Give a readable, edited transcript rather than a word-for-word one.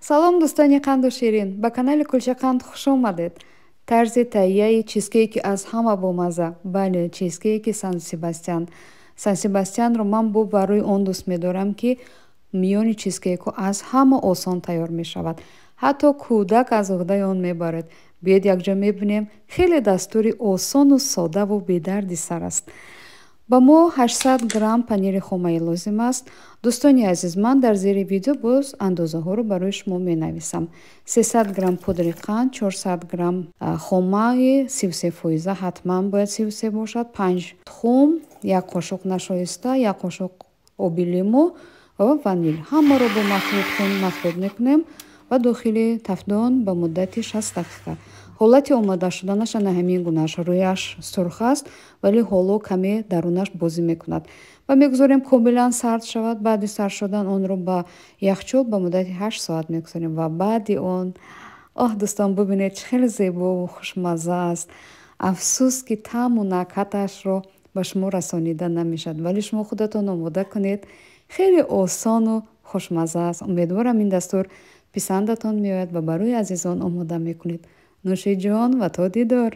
Салом, дӯстони қанду ширин, ба канали Кулчақанд хуш омадед. Тарзи таҳияи чизкейки аз ҳама бомазза, бале, чизкейки Сан Себастьян. Сан Себастьянро ман бо барои он дӯст медорам, ки миёни чизкейкҳо аз ҳама осон тайёр мешавад. Ҳатто кӯдак аз уҳдаи он мебарад. Биёед, якҷо мебинем. Хеле дастури осону содаву бедарди сар аст. Ба мо 800 грамм панири хомаӣ лозим аст. Дӯстони азиз, ман дар зери видео боз андозаҳоро барои шумо менависам. 300 грамм пудри қанд, 400 грамм хомаи 33 фоиза, ҳатман бояд 33 бошад, панҷ тухм, як қошуқ нашоиста, як қошуқ оби лимӯ ва ванил. Ҳамаро бо махлуткун махлут мекунем ва дохили тафдон ба муддати 60 дақиқа. Ҳолати омода шуданаш ана ҳамин гунаш: рӯяш сурх аст, вале ҳоло каме дарунаш бозӣ мекунад. Ва мегузорем комилан сард шавад. Баъди сард шудан онро ба яхчол ба муддати 8 соат мегузорем ва баъди он, оҳ, дӯстон, бибинед, чӣ хеле зебову хушмазза аст. Афсӯс, ки таъму накҳаташро ба шумо расонида намешавад, вале шумо худатон омода кунед, хеле осону хушмазза аст. Умедворам, ин дастур писандатон меояд ва барои азизон омода мекунед. Нӯши ҷон ва то дидор.